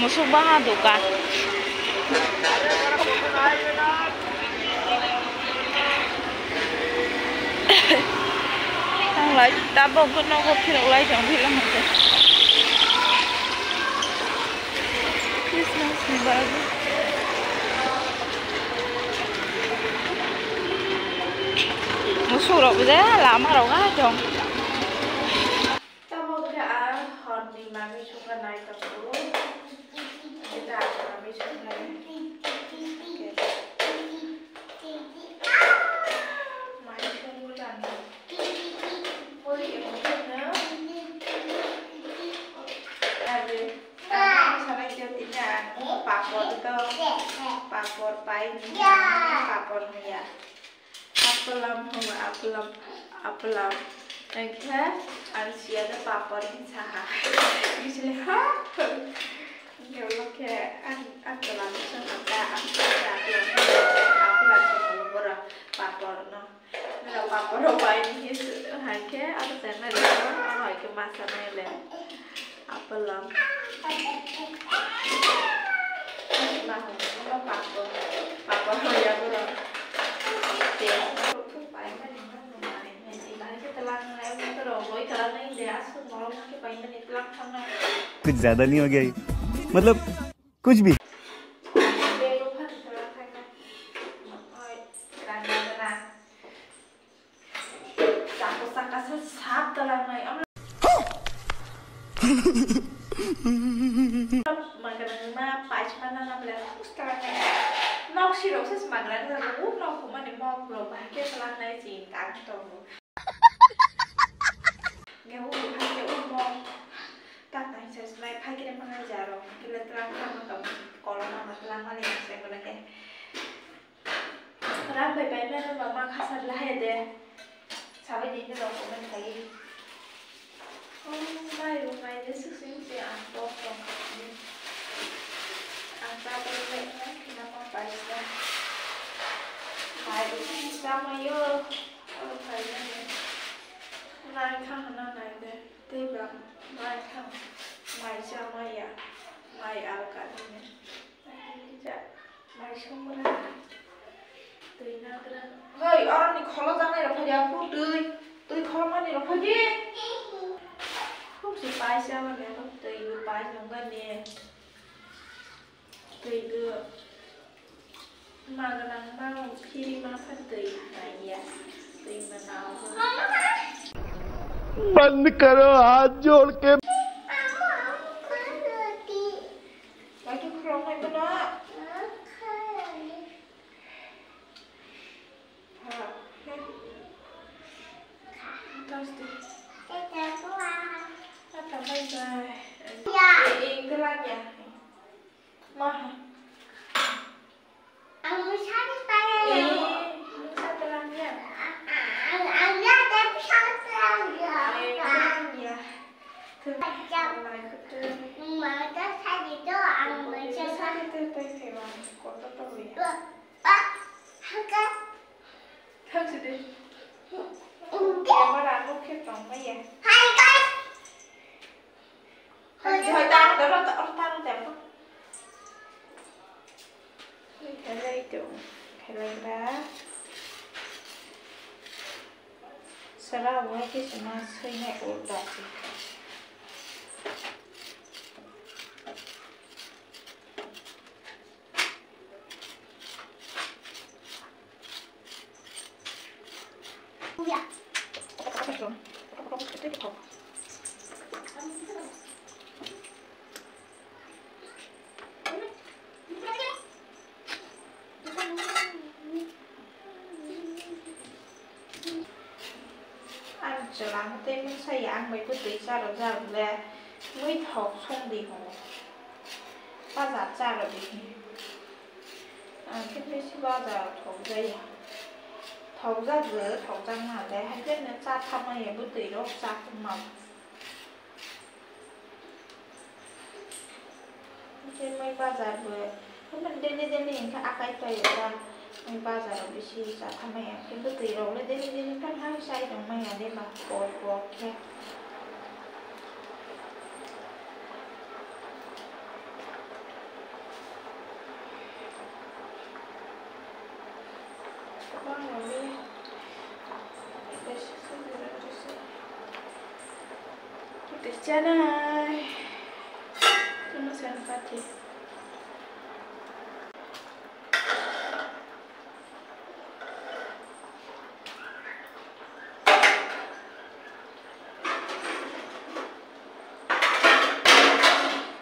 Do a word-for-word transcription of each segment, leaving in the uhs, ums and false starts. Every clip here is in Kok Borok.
Musuk baha dogan. Tanglai tabok nogo phirok lai tong phila hwnkhe. Christmas ni bagwi. Musuk rok je lama rok hai tong. Tabok khe ang horni manwi songna nai tongo. Jeta manwi songnai. Mai songwi lama. Pori wngkhe no. Ade, ang sanai khe tini ang papor to, papor pai ni, papor ni ya. Apelam hwnba apelam, apelam. Hwnkhe ang siya de papor hinwi saha. Bisili ha? Hwnkhe ulo khe ang apelam wngkha ta, ang siya apelam, apelam hwnwi borok papor no. Nang papor rok bai ni hinwi hwnkhe abo chengnai rok no, ano hai khe masa nai le. Apelam. Aswk nahwng, omo papor. Papor hoya borok. Tei borok khe paimani no nung nai. Nai se bahai khe twlang nai, omo borok boi twlang nai de, aswk norok khe paimani twlang thang nai. कुछ ज्यादा नहीं हो गया ये? मतलब कुछ भी। Tei o phani twlang thang nai. Oi, twlang nai na. Chaksa chaksa sap twlang nai. Magrang ma paisma na na bela kus twlang nai. Nok sirok se magrang na u nok kumani mok rok bahai khe twlang nai ching tang tongo. Nge u hai khe u mok tak nai se slai phai khe ma nai jaro. Kile twlang tang tong kolom ma twlang mani se gole khe. Rak bai bai mano ba ma khasa lahai de. Sabai di no rok comment khai. Oh, mai rok mai de suk suk se ang pok tong kha ni. Ang ta bai bai ma khina ma pai sa. Mai rok sa ma yo. Oh, pai ma ni. Nai kha hana nai de. Tei ba mai kha. Mai sa ma ya. Mai al ka ni. Mai songmani. Twi nagra. Hoi, oroni kholo janai rok phai di, aphuru twi. Twi kholo mani rok phai di. Khub se paisa mani, twi bo pai nungani. Twi bo magrang ma phiri ma phan twi naiya. Twi ma nao. बंद करो, हाथ जोड़ के। Lagi khulumnai bono. Ha. Thursday. Tata, bye bye. Ya. Eh, eh, ito lang yan. Maha. Ang musari pa yan. Eh, musari lang yan. Ang, ang, ang, ang, musari lang yan. Eh, ito lang yan. Ito lang yan. Mama, ito sa dito, ang musari. Ito, ito, ito, ito, ito. Koto to, ya. Thang si di. Camera no khe tong maya. Hi guys. Hai, hai, ta, ta, ta, ta, ta, ta. Khelai tong, khelai gra. Sara wai khe sima sui nai ulta. Ang chwla tei mungsa ya, ang bai bwtwi cha rwjak le, mui thok song di hwnwi. Bajar cha rw di hwnwi. Ang khe bisi bajar thok jaya. Thok jak je, thok jak na le, hai phano cha tha maya, bwtwi rok cha tongma. Hwnkhe mai bazar bo, hwnba daily daily hwnkhe akai paio ta, mai bazar o bisi cha tha maya, hwnkhe bwtwi rok le daily daily phano hai chai tong maya de ba, por por khe. Tei chanai. Tuma sen kati.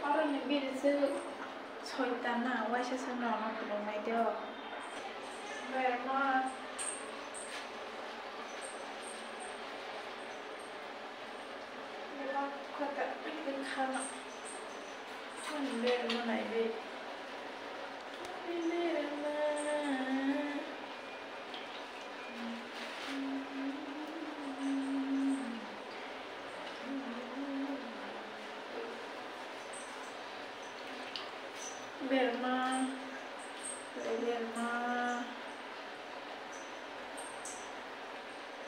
Oro ni biri se soita na, waisa se nono phulung nai de o. Berma. Berma kota, berma khana. Ani berma nai be. Ani berma. Berma, berma,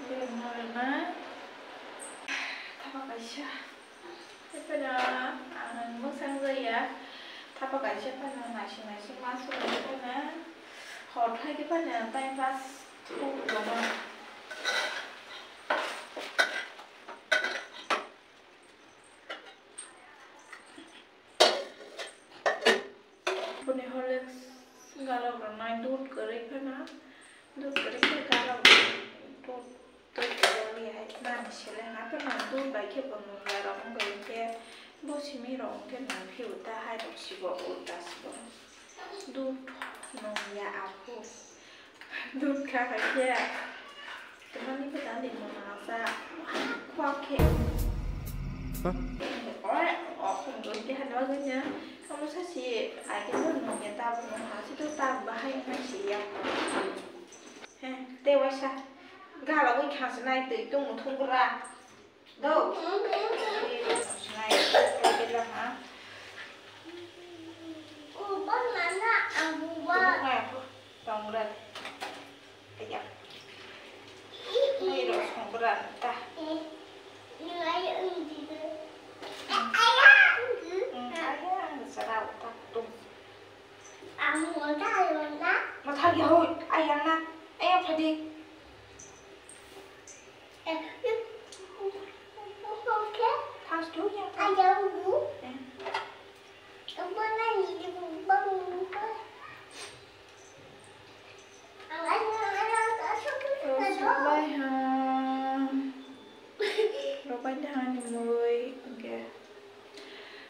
berma, berma. Thapa kaisa. Ephano ang mwsang jaya. Thapa kaisa phano naising naising ma swnam phano. Hor thai khe phano time pass thuk tongo. Boni Horlicks galak rwnai dudh kwrwi phano, dudh kwrwi khe galak rwnai dudh, dudh kwrwi hai nani sele ha phano dudh bai khe bo nungya rok wngkha hinkhe bo simi rok hinkhe nung phio ta hai rok sibo ulta sibo dudh nungya aphu. Dudh kha hai khe. Tamani khe tang di mona sa. Khua khe. Huh? Oi, o khum dudh khe hano ganya. Kamu sa si ai khe no no ya ta bo no ha si to ta bahai na si ya. He, te waisa. Gala wi kha si nai twi tung thung ra. Do. Ni rok sinai, kela ha. Uba mana abuba. Tong ra. Aya. Ni rok song ra ta. Ni aya undi. Aya undi. Aya undi sarau ta tung. Ang mo ta lo na. Mo ta ya hoi, ayang na. Ayang phadi. Robai thani mui, okay.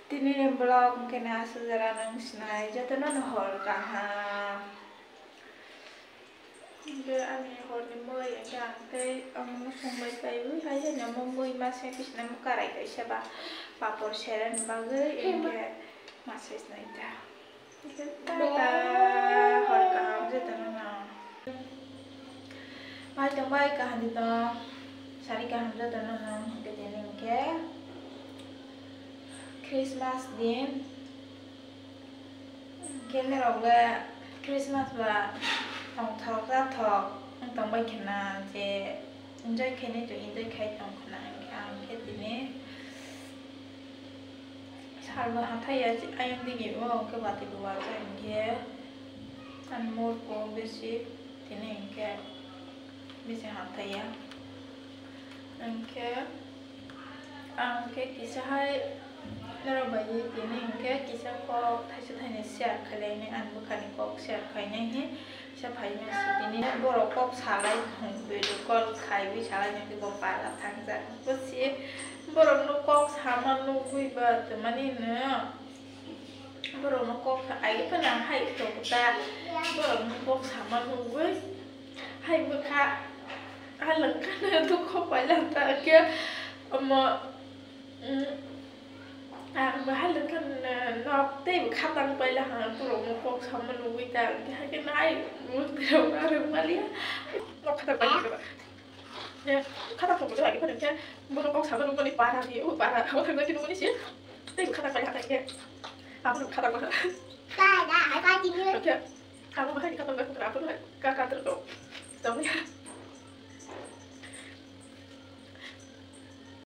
Tini ni vlog, okay, na aswk jora nang sinai, joto no hor kaham. Hinkhe ani horni mui hinkhe ang tei ang no songbai paiwi hai hai no mui ma se pisna karai kaisa ba papor serani bagwi hinkhe ma se sinai ta. Hinkhe tata hor kaham jotono no. Bai tong bai kaham joto sari kaham jotono no hinkhe tini hinkhe Christmas din. Khe norok le Christmas ba tongthok tathok wng tongbai khna je enjoy khainai to enjoy khai tong khna hinkhe ang khe tini salbo hathai ya ayang digi o khe bati bo wajak hinkhe ani morko besi tini hinkhe besi hathai ya hinkhe. Ang khe kisa hai norok bai tini hinkhe kisa kok thaisa thainwi share khailai nai, ani bwkhani kok share khainai hi kisa phaima se tini borok kok salai thung video call khaiwi salai nai bo para thangjak bwsi borokno kok sama nugwi ba twmani no borokno kok sa ai phano hai tongo ta borokno kok sama nugwi hai bwkha. Halwng khana dukho pailangkha khe omo, mm, ang bo halwng khana nok tei bo khatang pailangkha borokno kok sama nugwi ta khe hakhe nai mwtai rok narwk maliya. Nok khatang pailangkha ba. Khatang tongmani bai khe bono kok sama nukmani para ni o para o thangna khe nukmani se tei bo khatang pailangkha khe abo khatang pailangkha. Khe abo bahai khatang pailangkha abo ka ka tong.